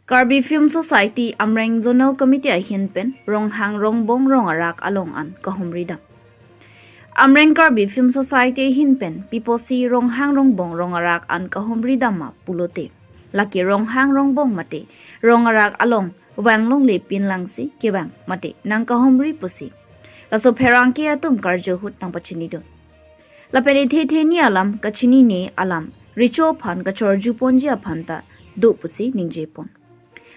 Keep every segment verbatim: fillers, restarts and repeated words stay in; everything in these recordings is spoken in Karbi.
Karbi Film Society Amreng Zonal Committee ahin pen Ronghang Rongbong Rong Arak along an kahumri dam. Amreng Karbi Film Society ahin pen piposi Ronghang Rongbong Rong Arak an kahumri dam ma pulote, lake Ronghang Rongbong mate Rong Arak along vang longle pinlangsi kevang mate nang kahumri pusi laso pherangke atum karju ahut nangpachinidun. Lapen ithe theni alam kachinine alam recho aphan kachorjuponji aphan ta do pusi ningjepon.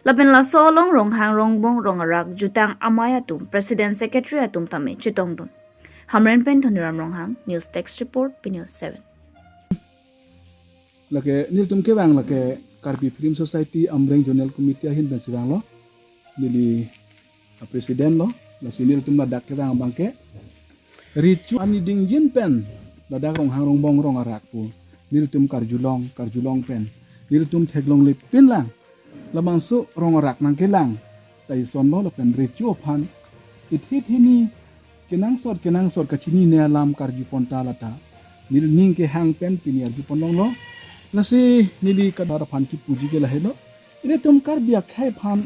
Lapen laso along Ronghang Rongbong Rong Arak jutang amei atum, President Secretary atum tame chetongdun. Hamren pen Dhoniram Ronghang, News Desk Report, P News seven. Lake nelitum kevang lake Karbi Film Society Amreng Zonal Committee ahin pensi vanglo. Neli a-president lo, lasi nelitum ladak kevang abangke recho ani dingjin pen ladak Ronghang Rongbong Rong Arak pu nelitum karjulong, karjulong pen nelitum theklongle pinlang. Labangso Rong Arak nangkelang ta isonlo lapen recho aphan ithe theni kenangsot kenangsot kachinine alam karjupon ta lata nelining kehang pen pini arjupon longlo. Lasi neli kadar aphan kipuji ke lahelo. Ilitum Karbi akhei aphan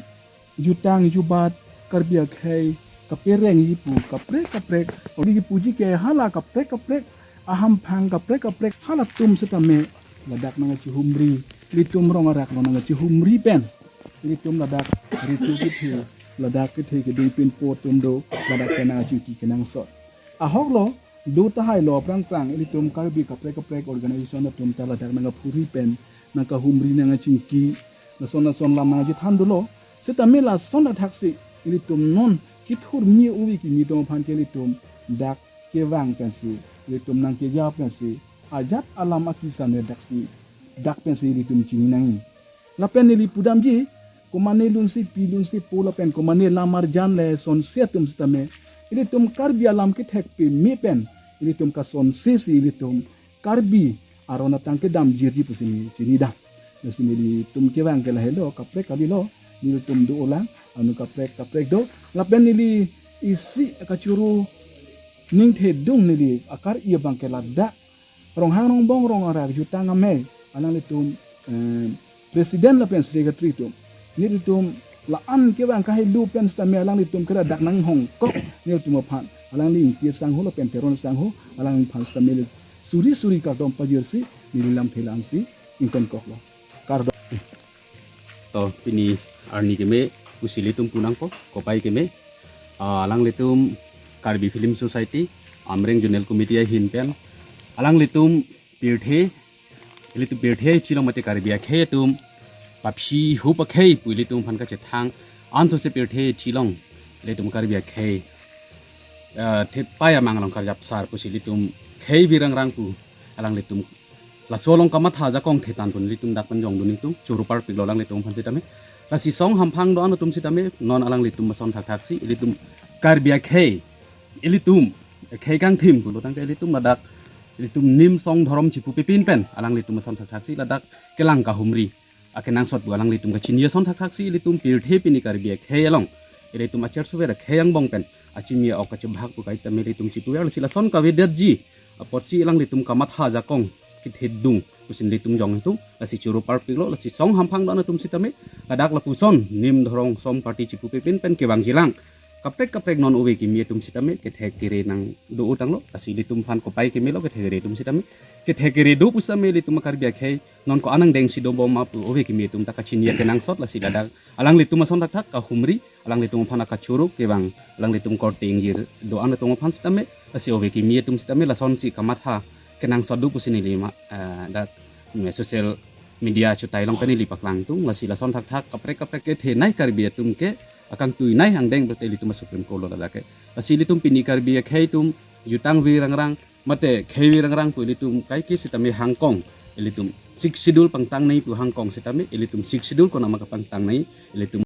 jutang jubat, Karbi akhei kaperengji pu kaprek kaprek, odi kipuji ke hala kaprek kaprek, ahamphang kaprek kaprek, halatum setame ladak nangkachihumri, ilitum Rong Arak along nangkachihumri pen ilitum ladak recho kethe, ladak kethe keding pinpo atum do, ladak pen nangkachingki kenangsot. Ahok lo, do tahai lo aphrang phrang ilitum Karbi kaprek kaprek organization atum ta ladak nangkaphuri pen nangkahumri nangkachingki, lason lason lam nangkachethan dolo. Setame lason athaksi ilitum non kethurmi ove kimi atum aphan ke ilitum dak kevang pensi, ilitum nangkeja pensi, ajat alam akisane daksi, dak pensi ilitum chini nangji. Lapen neli pudamji, komane lunsi pi lunsi po lapen komane lam arjan le sonsi atum setame ilitum Karbi alam kethek peme pen ilitum kasonsi si ilitum Karbi aron atang kedam jirji pusi neli chinidam. Lasi nelitum kevang ke lahelo, kaprek kalilo, nelitum do-olang, anu kaprek kaprek do. Lapen neli isi kachoro ningthedung neli akar-i abangke ladak Ronghang Rongbong Rong Arak jutang amei, alanglitum, eh, president lapen secretary atum, nelitum la-an kevang kahelo pen setame alanglitum kera dak nanghongkok nelitum aphan, alangli Ingti sangho lapen Teron sangho, alangphan setame suri suri kardom pajirsi neli lamthe la-ansi ingtonkoklo. Kardom. To pini arni keme pusi ilitum punangpo, kopai keme, ah, alanglitum Karbi Film Society Amreng Zonal Committee ahin pen alanglitum pirthe, ilitum pirthe chilong mate Karbi akhei atum paphi hup akhei pu ilitum aphan kachethang, ansose pirthe chilong ilitum Karbi akhei, ah, thepai amang along karjapsar pusi ilitum khei virang rang pu alanglitum laso along kamatha ajakong thetan pon ilitum dak pen jongdun itum choro parpiklo alanglitum aphan setame. Lasi song hamphang do-an atum setame non alanglitum ason thakthaksi ilitum Karbi akhei, ilitum akhei kangthim pulo tangte ilitum ladak ilitum nim song dhorom chipu pepin pen alanglitum ason thakthaksi ladak kelang kahumri akenangsot pu alanglitum kachini ason thakthaksi ilitum pirthe pini Karbi akhei along ilitum achersuver akhei angbong pen achimi ok kachebhak pu kaitame ilitum chipuver, lasi lason kavedetji apotsi alanglitum kamatha ajakong kethedung pusi nelitum jong itum, lasi choro parpiklo, lasi song hamphang do-an atum setame ladak lapuson nim dhorom som party chipu pepin pen kevangjilang kaprek kaprek non ove kimi atum setame kethek kere nangdo-o tanglo, lasi ilitum aphan kopai kemelo kethek kere atum setame, kethek kere do pu setame ilitum Karbi akhei non ko-an angdengsi dobom ma pu ove kimi atum ta kachini akenangsot, lasi ladak alanglitum ason thakthak kahumri, alanglitum aphan akachoro kevang, alanglitum korte ingjir do-an atum aphan setame, lasi ove kimi atum setame lasonsi kamatha kenangsot do pusi neli ma, eh, dak, mm, social media chutai along pen neli paklangdun, lasi lason thakthak kaprek kaprek kethenei Karbi atum ke akangtuinei angdeng pulote ilitum a-Supreme Court lo ladak ke. Lasi ilitum pini Karbi akhei atum jutang virang rang mate khei virang rang pu ilitum kaike setame hangkong, ilitum Sixth Schedule pangtangnei pu hangkong setame ilitum Sixth Schedule konat ma kapangtangnei, ilitum